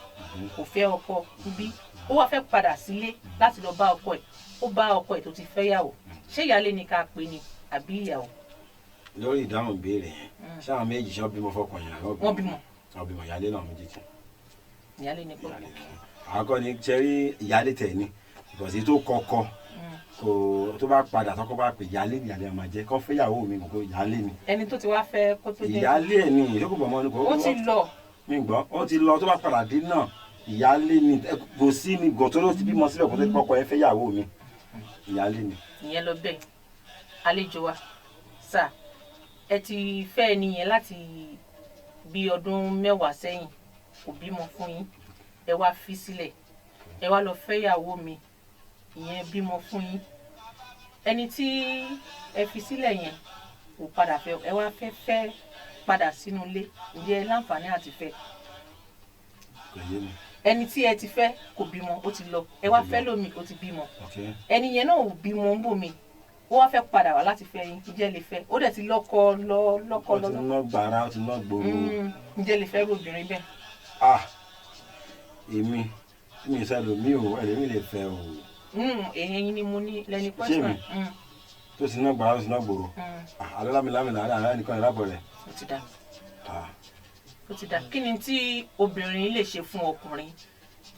kò fẹ́ ọkọ bí, ó wá fẹ́ padà sílé láti lọ bá ọkọ ẹ̀, ó bá ọkọ ẹ̀ tó ti fẹ́ yàwó, ṣé ìyálé ni ká pè ní àbí ìyàwó? Lórí ìdáhùn ìbéèrè yẹn, ṣé àwọn méjì ṣọ́ bímọ fọkàn yẹn? Wọ́n bímọ. Wọ́n bímọ, ìyálé náà méjèèjì. Ìyálé ni pé. Àkọ́kọ́ ni ṣe rí ìyálé tẹ̀ ni ìbọ̀sí tó kọ́kọ́ kò tó bá padà tọkọ bá pè ìyálé ni, ìyálé máa jẹ kọ́ fẹ́yàwó mi kò ìyálé ni. Ẹni tó ti wá fẹ́ kó tó dé. Ìyálé ẹ̀ ni ìyókù bọ̀ mọ́ ni kò. Ó ti lọ. Mi gbọ́, ó ti lọ, tó bá padà dé náà ìyálé ni, kò sí ni gọ̀tọ́ ló ti bímọ síbẹ̀ kó tó kọ́kọ́ ẹ fẹ́yàwó mi, ìyálé ni. Ìyẹn lọ bẹ́ẹ̀. Àlejò wa sà, ẹ ti fẹ́ ẹni yẹn láti bí ọdún 10 sẹ́yìn, kò bímọ fún yín, ẹ wá fi sílẹ̀, ẹ wá lọ fẹ́yàwó mi, ìyẹn bímọ fún yín. Ẹni tí ẹ fi sílẹ̀ yẹn kò padà fẹ́, ẹ wá fẹ́ fẹ́ padà sínú ilé, ǹjẹ́ ẹ láǹfààní àti fẹ́? Ẹni tí ẹ ti fẹ́ kò bímọ, ó ti lọ, ẹ wá fẹ́ lómi, ó ti bímọ. Ẹni yẹn náà ò bímọ ń bò mí, ó wá fẹ́ padà wá láti fẹ́ yín, ǹjẹ́ lè fẹ́? Ó dẹ̀ ti lọ́kọ lọ lọ́kọ lọ. Ó ti ná gbàrà, ó ti ná gbòòrò. Ǹjẹ́ lè fẹ́ obìnrin bẹ́ẹ̀? Ah, èmi mi sọ ẹlòmíì o, ẹlòmíì lè fẹ́ o. Èyí ni mo ní lẹ́ni question. Tó ti ná gbàrà, ó ti ná gbòòrò. Alẹ́ lámìlámì làárẹ̀ àárẹ̀ nìkan ìrábọ̀ rẹ̀. Ó ti dà. Ó ti dà. Kí ni tí obìnrin lè ṣe fún ọkùnrin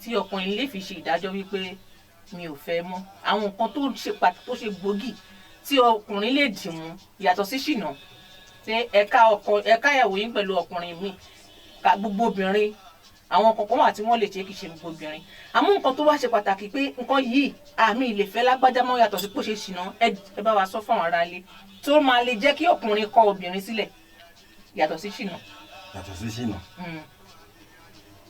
tí ọkùnrin lè fi ṣe ìdájọ́ wípé mi ò fẹ́ mọ́? Àwọn nǹkan tó ṣe pàtàkì, tó ṣe gbòógì tí ọkùnrin lè dì mú yàtọ̀ sí ṣìnà, tí ẹ̀ka ọkọ ẹ̀ka ìyàwó yín pẹ̀lú ọkùnrin mi, gbogbo obìnrin, àwọn kọ̀ọ̀kan wà tí wọ́n lè ṣe, kì í ṣe gbogbo obìnrin. Àmọ́ nǹkan tó wá ṣe pàtàkì pé nǹkan yìí àmì ìlè fẹ́ lágbájá mọ́ yàtọ̀ sí pé ó ṣe ṣìnà, ẹ bá wa sọ fún àwọn aráalé tó máa lè jẹ́ kí ọkùnrin kọ obìnrin sílẹ̀ yàtọ̀ sí ṣìnà. Yàtọ̀ sí ṣìnà.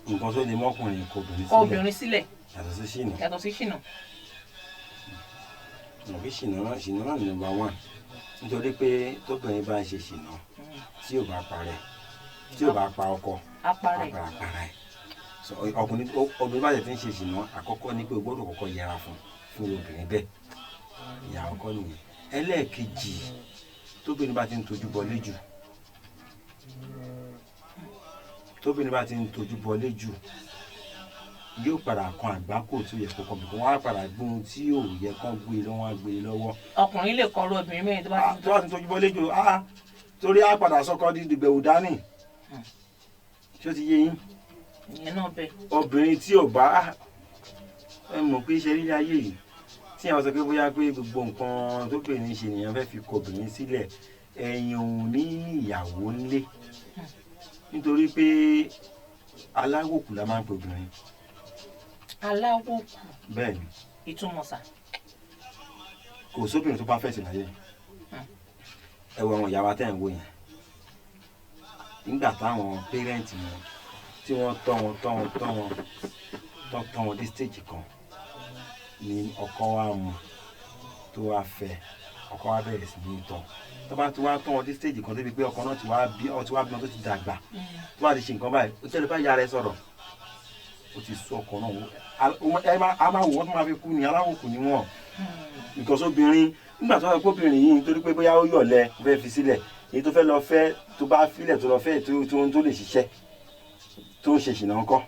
Nǹkan tó lè mọ́kùnrin kọ obìnrin sílẹ̀. Kọ obìnrin sílẹ̀. Yàtọ̀ sí ṣìnà. Yàtọ̀ sí ṣìnà. Mọ̀ kí ṣìnà ṣìnà náà ní nọ́mbà 1, nítorí pé tóbìnrin bá ń ṣe ṣìnà tí ò bá parẹ́, tí ò bá pa ọkọ, Aparẹ́. Aparẹ́. So ọkùnrin obìnrin bá tẹ̀ tí ń ṣe ṣìnà, àkọ́kọ́ ni pé o gbọ́dọ̀ kọ́kọ́ yẹra fún obìnrin bẹ́ẹ̀. Ìyá àkọ́kọ́ nìyẹn. Ẹlẹ́ẹ̀kejì, tóbìnrin bá ti ń tojú bọlé jù, tóbìnrin bá ti ń tojú bọlé jù, yóò padà kan àgbákò tó yẹ kó kàn bí wọ́n á padà gbóhun tí yóò yẹ kán gbé lọ́wọ́, á gbé lọ́wọ́. Ọkùnrin lè kọrú obìnrin mẹ́rin tó bá ti tó bá ti tojú bọlé jù, Torí á padà sọkọ di dìgbẹ̀wò dání. Ṣé ó ti yé yín? Ìyẹn náà bẹ́ẹ̀. Obìnrin tí ò bá ẹ mọ̀ pé ṣe rí ayé yìí tí àwọn sọ pé bóyá pé gbogbo nǹkan tóbìnrin ṣe nìyẹn fẹ́ fi kọ obìnrin sílẹ̀, ẹ̀yìn òun ní ìyàwó ńlé, nítorí pé aláwòkù la máa ń pe obìnrin. Aláwòkù. Bẹ́ẹ̀ ni. Ìtumọ̀ sà? Kò sóbìnrin tó bá fẹ̀sì láyé. Ẹ wo àwọn ìyá wa tẹ́ ẹ̀ ń wò yẹn, nígbà táwọn pẹ́rẹ́ǹtì wọn tí wọ́n tọ́ wọn tọ́ wọn tọ́ wọn tọ́ tọ́ wọn dé stage kan ni ọkọ wa mú tó wá fẹ́, ọkọ wa bẹ̀rẹ̀ sí ní tọ́. Tó bá ti wá tọ́ wọn dé stage kan débi pé ọkọ náà ti wá bí ọ ti wá bímọ tó ti dàgbà, tó bá ti ṣe nǹkan báyìí, ó tẹ́lẹ̀ bá ìyá rẹ̀ sọ̀rọ̀, ó ti sọ ọkọ náà, a máa wò wọ́n tó máa fi kú ni, aláwòkù ni wọ́n. Because obìnrin nígbà tó wá pé obìnrin yìí nítorí pé bóyá ó yọ̀lẹ ó fẹ́ fi sílẹ̀, èyí tó fẹ́ lọ fẹ́ tó bá filẹ̀ tó lọ fẹ́ tó lè ṣiṣẹ́ tó ń ṣe ṣìnà ńkọ́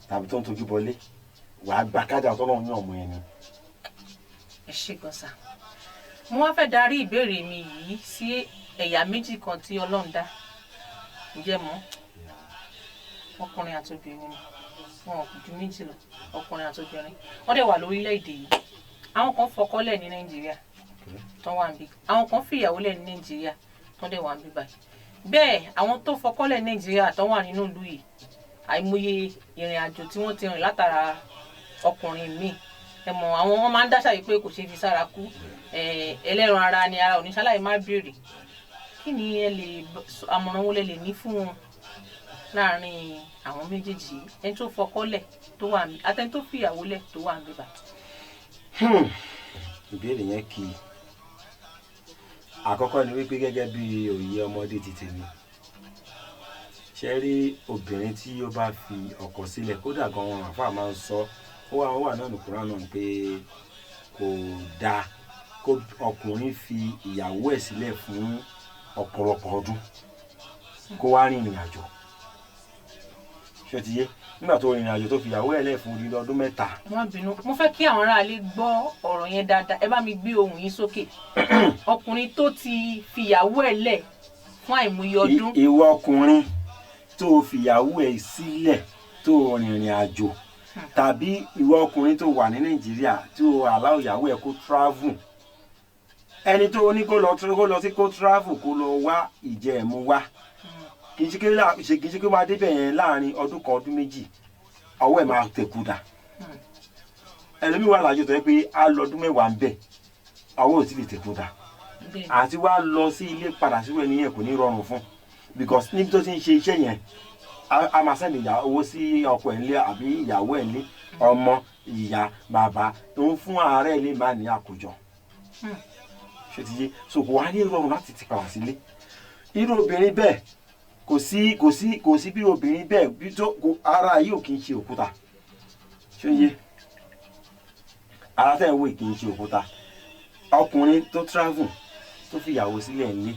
tàbí tó ń tojú bọlé, wàá gba kájà tọ́lọ́run ní ọmọ yẹn ni. Ẹ ṣé gan sà. Mo wá fẹ́ darí ìbéèrè mi yìí sí ẹ̀yà méjì kan tí Ọlọ́run dá. Ǹjẹ́ mọ̀? Ọkùnrin àti obìnrin ni. Wọn ò ju méjì lọ, ọkùnrin àti obìnrin. Wọ́n dẹ̀ wà lórílẹ̀-èdè yìí. Àwọn kan fọkọ́lẹ̀ ní Nàìjíríà tán wà níbí. Àwọn kan fìyàwó lẹ̀ ní Nàìjíríà tán dẹ̀ wà níbí báyìí. Bẹ́ẹ̀ àwọn tó fọkọ́lẹ̀ ní Nàìjíríà tán wà nínú ìlú yìí, àìmọye ìrìn àjò tí wọ́n ti rìn látara ọkùnrin míì. Ẹ mọ̀, àwọn wọn máa ń dáṣà yìí pé kò ṣeé fi sára kú, ẹlẹ́ran ara ni, ara oníṣàlàyé má béèrè. Kí ni ẹ lè àmọ̀ràn wo lẹ lè ní fún wọn láàrin àwọn méjèèjì, ẹni tó fọkọ́lẹ̀ tó wà níbí àtẹni tó fìyàwó lẹ̀ tó wà níbí báyìí? Ìbéèrè yẹn kì í. Àkọ́kọ́ ni wípé gẹ́gẹ́ bí òye ọmọdé ti tèmi, ṣe rí obìnrin tí ó bá fi ọkọ sílẹ̀, kódà gan-an àfáà máa ń sọ, ó wà náà nùkúrá náà pé kò dáa kó ọkùnrin fi ìyàwó ẹ̀ sílẹ̀ fún ọ̀pọ̀lọpọ̀ ọdún kó wá rìn ìrìn àjò. Ṣé o ti yé? Nígbà tó rìnrìn àjò tó fi ìyàwó ẹ̀ lẹ̀ fún odidi ọdún 3. Má bínú, mo fẹ́ kí àwọn aráalé gbọ́ ọ̀rọ̀ yẹn dáadáa. Ẹ bá mi gbé ohùn yín sókè. Ọkùnrin tó ti fìyàwó ẹ̀ lẹ̀ fún àìmọye ọdún. Ìwọ ọkùnrin tó fìyàwó ẹ̀ sílẹ̀ tó rìnrìn àjò, tàbí ìwọ ọkùnrin tó wà ní Nàìjíríà tó allow ìyàwó ẹ̀ kó travel, ẹni tó ní kó lọ sí kó travel kó lọ wá ìjẹ̀mú wá, kì í ṣe kí ó máa débẹ̀ yẹn láàrin ọdún kan ọdún méjì, ọwọ́ ẹ̀ máa tẹ̀kú dà. Ẹlòmíì wà lájọ tó yẹ pé á lọ ọdún 10 ń bẹ̀, ọwọ́ ò sì lè tẹ̀kú dà. Àti wá lọ sí ilé padà síwẹ̀ ní yẹn kò ní rọrùn fún, because níbi tó ti ń ṣe iṣẹ́ yẹn, a máa sẹ́ni owó sí ọkọ ẹ̀ ńlé àbí ìyàwó ẹ̀ ńlé, ọmọ, ìyá, bàbá tó ń fún ààrẹ ilé máa ní àkójọ. Ṣé ti yé? So kò wá ní rọrùn láti ti padà sílé. Irú obìnrin bẹ́ẹ̀ kò sí bí obìnrin bẹ́ẹ̀ bí tó ara yìí ò kì í ṣe òkúta. Ṣé yé? Ara tẹ́ ẹ̀ wò kì í ṣe òkúta. Ọkùnrin tó travel tó fi ìyàwó sílẹ̀ ńlé,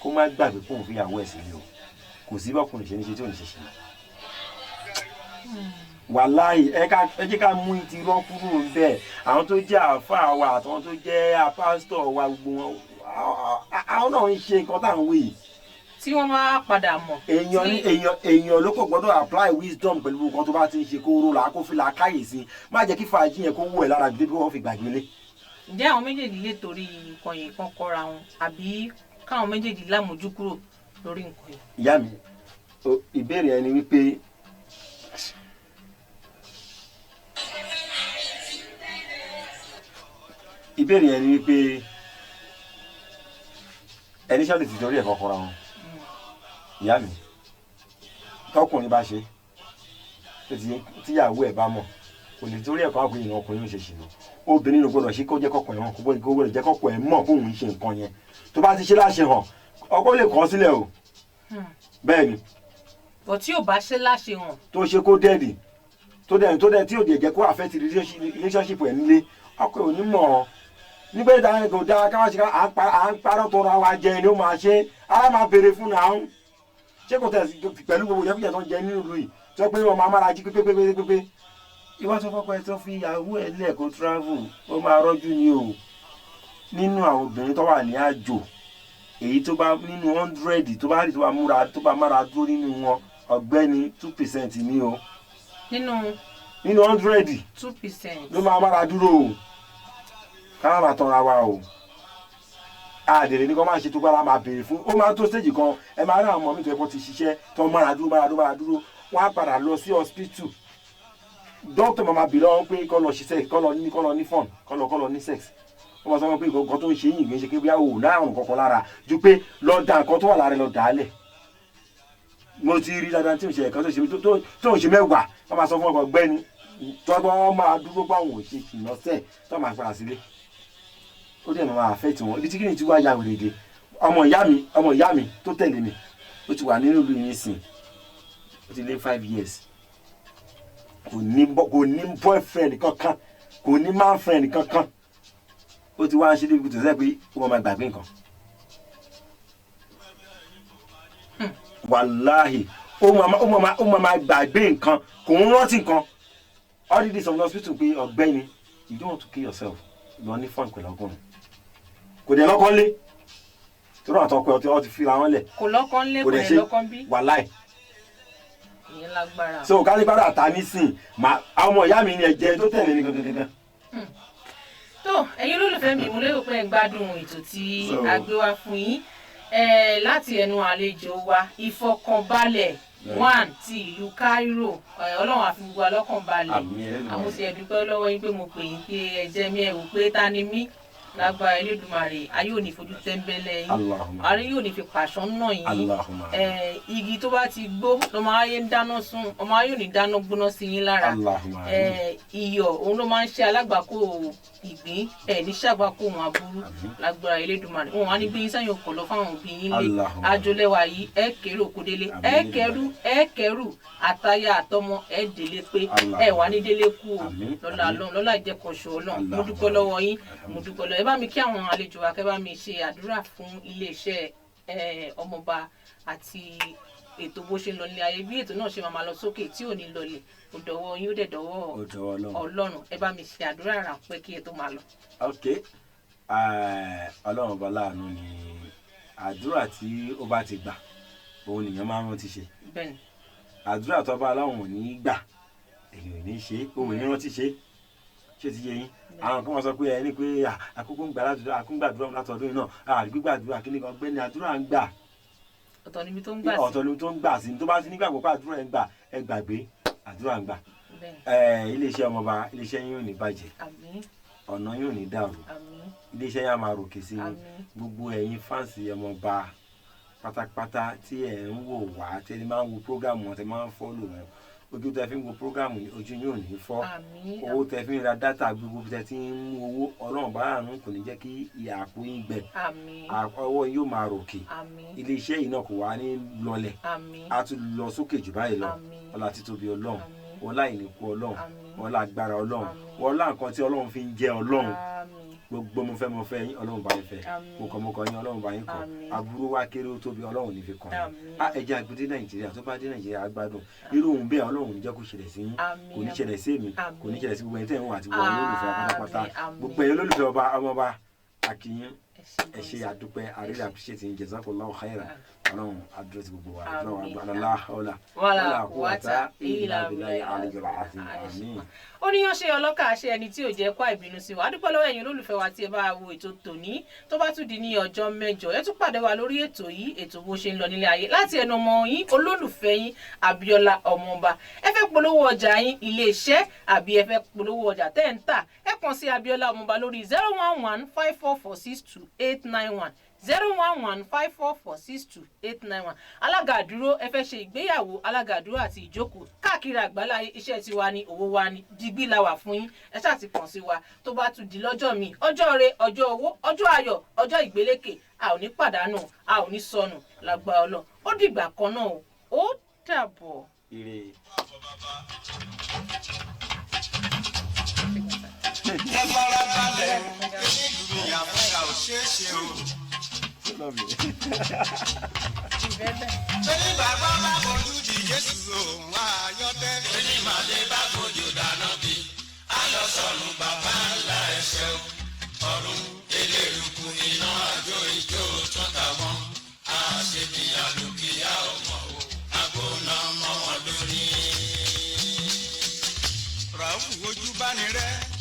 kó má gbàgbé kóun fi ìyàwó ẹ̀ sílé o. Kò sí bọ́kùnrin ṣe ní ṣe tí ò ní ṣe ṣe. Wàláì, ẹ jẹ́ ká mú ti rọ́ kúrò bẹ́ẹ̀. Àwọn tó jẹ́ àáfàá wa àtàwọn tó jẹ́ pásítọ̀ wa, gbogbo wọn àwọn náà ń ṣe nǹkan tá à ń wí yìí. Tí wọ́n máa padà mọ̀. Èèyàn ló kò gbọ́dọ̀ apply wisdom pẹ̀lú nǹkan tó bá ti ń ṣe, kó ró là kó fi là káyè sí, má jẹ́ kí fàájì yẹn kó wù ẹ́ lára ju débi wọ́n fi gbàgbé lé. Ǹjẹ́ àwọn méjèèjì lè torí nǹkan yìí kan kọ́ra wọn, àbí káwọn méjèèjì lámójú kúrò lórí nǹkan yìí? Ìyá mi, ìbéèrè ẹni wípé ẹni ṣáà lè ti torí ẹ̀kọ́ kọ́ra wọn. Ìyá mi, tọkùnrin bá ṣe tíyàwó ẹ̀ bá mọ̀, kò lè torí ẹ̀kọ́ àpò ìrìn ọkùnrin ló ṣe ṣìnà. Obìnrin ló gbọ́dọ̀ ṣe kó jẹ́ kọ́kọ́ ẹ̀ hàn, kó gbọ́dọ̀ jẹ́ kọ́kọ́ ẹ̀ mọ̀ kóun ń ṣe nǹkan yẹn. Tó bá ti ṣe láṣẹ hàn, ọkọ lè kọ̀ sílẹ̀ o. Bẹ́ẹ̀ ni. Bọ̀ tí ò bá ṣe láṣẹ hàn. Tó ṣe kó dẹ́ẹ̀dì tó dẹ̀ tí ò dẹ̀ jẹ́ kó affect relationship ẹ̀ nílé, ọkọ ẹ̀ ò ní mọ̀ ọ́. Nígbà tí kò dáa ká má ṣe ká à ń parọ́ tọrọ àwa jẹ ni ó máa ṣe, á máa béèrè fún náà. Ṣé kò tẹ̀ pẹ̀lú gbogbo ìjẹ́kújẹ tó ń jẹ nínú ìlú yìí tó pé wọn máa mára jí pépépépépé. Ìwọ tó fọ́kọ ẹ tó fi ìyàwó ẹ lẹ̀ kó travel, ó máa rọ́jú ni o. Nínú àwọn obìnrin tó wà ní àjò Èyí tó bá nínú 100 tó bá rí, tó bá múra, tó bá mára dúró nínú wọn, ọ̀gbẹ́ni, 2% ní o. Nínú Nínú 100 2% ló máa mára dúró o. Ká má máa tanra wa o. Àdèrè ní kó máa ṣe tó gbára máa béèrè fún. Ó máa tó stage kan, ẹ máa rí àwọn ọmọ mi tó yẹ kó ti ṣiṣẹ́, tó mára dúró, mára dúró, mára dúró, wọ́n á padà lọ sí hospital. Doctor máa béèrè lọ́wọ́ pé kó lọ ṣiṣẹ́, kó lọ ní fun, kó lọ ní sex. Wọ́n máa sọ wọn pé nǹkan tó ń ṣe yìí kì í ṣe pé bí àwọn ò láàrùn kankan lára, ju pé lọ da nǹkan tó wà lára ẹ, lọ dà á lẹ̀. Mo ti rí dáadáa tí ò ṣe ẹ̀kan tó ṣe tó ń ṣe 10, wọ́n máa sọ fún ọkọ̀ gbẹ́ni tọ́gbọ́n, wọ́n máa dúró pé àwọn ò ṣe ìlọ́sẹ̀ tó máa padà sílé. Ó dẹ̀ máa affect wọn. Ibi tí kìnìún ti wá ya wèrè dé, ọmọ ìyá mi tó tẹ̀lé mi, ó ti wà nínú ìlú yìí nísìn, ó ti lé 5 years, kò ní boyfriend kankan, kò ní man friend kankan. Ó ti wá ń ṣe débi tó sẹ́ pé ó máa gbàgbé nǹkan. Wàláhì, ó máa gbàgbé nǹkan, kò ń rántí nǹkan. All the days of the hospital pé, "Ọ̀gbẹ́ni, you don't want to kill yourself, lọ ní fun pẹ̀lú ọkùnrin." Kò dẹ̀ lọ́kọ́ lé torí àtọkọ ẹ ọtí fi ra wọn lẹ̀. Kò lọ́kàn lé, Kò kò dẹ̀ dẹ̀ ṣe. lọ́kàn bí. Wàláì. Ìyẹn lágbára. So kálíbárà ta nísìn mà, ọmọ ìyá mi ni ẹ̀jẹ̀ tó tẹ̀lé mi gangan gangan. Tó ẹ̀yin olólùfẹ́ mi, mo lérò pé ẹ ń gbádùn ètò tí a gbé wá fún yín láti ẹnu àlejò wa, Ìfọ̀kànbalẹ̀ One ti ìlú Cairo. Ọlọ́run á fi gbogbo wa lọ́kàn balẹ̀. Àmín, Ẹlẹ́dùmarè. Àwọn tí ẹ dúpẹ́ lọ́wọ́ yín pé mo pè yín, pé ẹ jẹ́ mi, ẹ wò pé ta ni mí. Lágbára Elédùmarè, ayé ò ní fojú tẹ́ńbẹ́lẹ́ yín. Allahumma. Ayé yóò ní fi pàṣán náà yín. Allahumma. Igi tó bá ti gbó lọmọ ayé ń dáná sun, ọmọ ayé ò ní dáná gbóná sí yín lára. Allahumma. Iyọ̀ òun ló máa ń ṣe alágbàkó ìgbín, ẹ ní ṣàgbàkó wọn aburú. Àmín. Lágbára Elédùmarè, wọn wá ní gbé yín sẹ́yìn ọkọ̀ lọ fáwọn òbí yín lé. Allahumma. Àjọlẹ́wà yìí, ẹ kéré òkú délé. Àmín. Ẹ kẹrù, ẹ kẹrù, àtayá àtọmọ, ẹ délé pé. Allahumma. Ẹ wà ní délé kú o. Àmín. Lọ́lá Àmín. Ọlọ́run, lọ́lá ìjẹkọ̀ṣọ́ Ọlọ́run, mo Allahumma. dúpẹ́ lọ́wọ́ yín, mo dúpẹ́ lọ́wọ́. Ẹ bá mi kí àwọn àlejò wa, kẹ́ bá mi ṣe àdúrà fún iléeṣẹ́ Ọmọọba àti ètò bó ṣe ń lọ nílé ayé, bí ètò náà ṣe máa lọ sókè tí ò ní lọlẹ̀. Ó dọwọ́ yín, ó dẹ̀ dọwọ́ Ó dọwọ́ Ọlọ́run. Ọlọ́run. Ẹ bá mi ṣe àdúrà ráńpẹ́ kí ẹ tó máa lọ. Ok, Ọlọ́run ọba láàánú ni. Àdúrà tí ó bá ti gbà, òun nìyẹn máa ń rántí ṣe. Àdúrà tó bá aláwọn ò ní í gbà, èyàn ò ní ṣe, òun ò ní rántí ṣe. Ṣé ti yé yín? Àwọn kan máa sọ pé ẹni pé àkókò ń gbà látọdún, àkóńgbàdúrà látọdún yìí náà, àgbígbàdúrà kí ni kan gbẹ́ni àdúrà ń gbà. Ọ̀tọ̀ níbi tó ń gbà sí. Ọ̀tọ̀ ló tó ń gbà sí. Tó bá ti nígbàgbọ́ pé àdúrà ń gbà, ẹ gbàgbé àdúrà ń gbà. Iléeṣẹ́ Ọmọọba, iléeṣẹ́ yín ò ní bàjẹ́. Àmín. Ọ̀nà yín ò ní dàrú. Àmín. Iléeṣẹ́ yín á máa ròkè sí i. Àmín. Gbogbo ẹ̀yin fans Ọmọọba pátápátá tí ẹ̀ ń wò wá, tí ẹ máa ń wo program wọn, tí ẹ máa ń follow wọn, ojú tẹ fi ń wo program yìí, ojú yín ò ní fọ́. Àmín. Owó tẹ fi ń ra data, gbogbo tẹ ti ń mú owó, Ọlọ́run bá àánú kò ní jẹ́ kí ìyà àpò yín gbẹ. Àmín. Ọwọ́ yín yóò máa ròkè. Àmín. Iléeṣẹ́ yìí náà kò wá ní lọlẹ̀. Àmín. Á tún lọ sókè jù báyìí lọ. Àmín. Ọlá títóbi Ọlọ́run, Àmín. ọlá ìníkù Ọlọ́run, Àmín. ọlá agbára Ọlọ́run, Àmín. ọlá nǹkan tí Ọlọ́run fi ń jẹ́ Ọlọ́run. Àmín. Gbogbo mo fẹ́, mo fẹ́ yín, Ọlọ́run bá yín fẹ́. Àmín. Mo kọ́, mo kọ́ yín, Ọlọ́run bá yín kọ́. Àmín. Aburú wa kéré ó tóbi, Ọlọ́run ní fi kàn yín. Àmín. Á ẹ jẹ́ àgbédé Nàìjíríà, tó bá dé Nàìjíríà, á gbádùn irú ohun bẹ́ẹ̀. Ọlọ́run ní jẹ́ kó ṣẹlẹ̀ sí yín. Àmín. Kò ní ṣẹlẹ̀ sí èmi. Àmín. Kò ní ṣẹlẹ̀ sí gbogbo ẹni tẹ́ ń wò àti gbogbo àwọn olólùfẹ́ wa pátápátá. Àmín, àmín. Gbogbo ẹ̀yin olólùfẹ́ ọba, Ọmọọba, akínyín. Ẹ ṣé. Ẹ ṣé, àdúpẹ́. I really appreciate yín. Jazakallahu khairan. Ọlọ́run adúró ti gbogbo wa. Àmín. Ọlọ́run àgbà la hawla wala quwwata illa billahi billahi aliyyil azim. Àmín. Ó ní yán ṣe ọlọ́kà ṣe ẹni tí ò jẹ́ kó àìbínú sí wa. A dúpẹ́ lọ́wọ́ ẹ̀yin olólùfẹ́ wa tí ẹ bá wo ètò tòní. Tó bá tún di ní ọjọ́ 8, ẹ tún pàdé wa lórí ètò yìí, ètò bó ṣe ń lọ nílé ayé, láti ẹnu ọmọ yín olólùfẹ́ yín, Abíọ́lá Ọmọọba. Ẹ fẹ́ polówó ọjà yín, iléeṣẹ́, àbí ẹ fẹ́ polówó ọjà tẹ́ ń tà, ẹ kàn sí Abíọ́lá Ọmọọba lórí 01154462891, 01154462891. Alága àdúró, ẹ fẹ́ ṣe ìgbéyàwó, alága àdúró àti ìjókòó káàkiri àgbáláyé, iṣẹ́ tiwa ni, òwò wa ni, digbí la wà fún yín. Ẹ ṣáà ti kàn sí wa. Tó bá tún di lọ́jọ́ mi, ọjọ́ re, ọjọ́ owó, ọjọ́ ayọ̀, ọjọ́ ìgbélékè, a ò ní pàdánù, a ò ní sọnù lágbára Ọlọ́run. Ó dìgbà kan náà o, ó dàbọ̀. Ire. Ẹ fara balẹ̀, nílùú ìyàfúnra ò ṣeé ṣe o. Lovely. Ṣé bàbá bá fojú di Jésù òun àyọ̀tẹ́? Onímọ̀lé bá fojú dáná bí. A lọ sọ̀rùn bàbá ńlá ẹ̀ṣẹ̀ o. Ọ̀run eléruku iná àjò ìjó tún tàwọn. Ràhùn ojú bá ní rẹ́.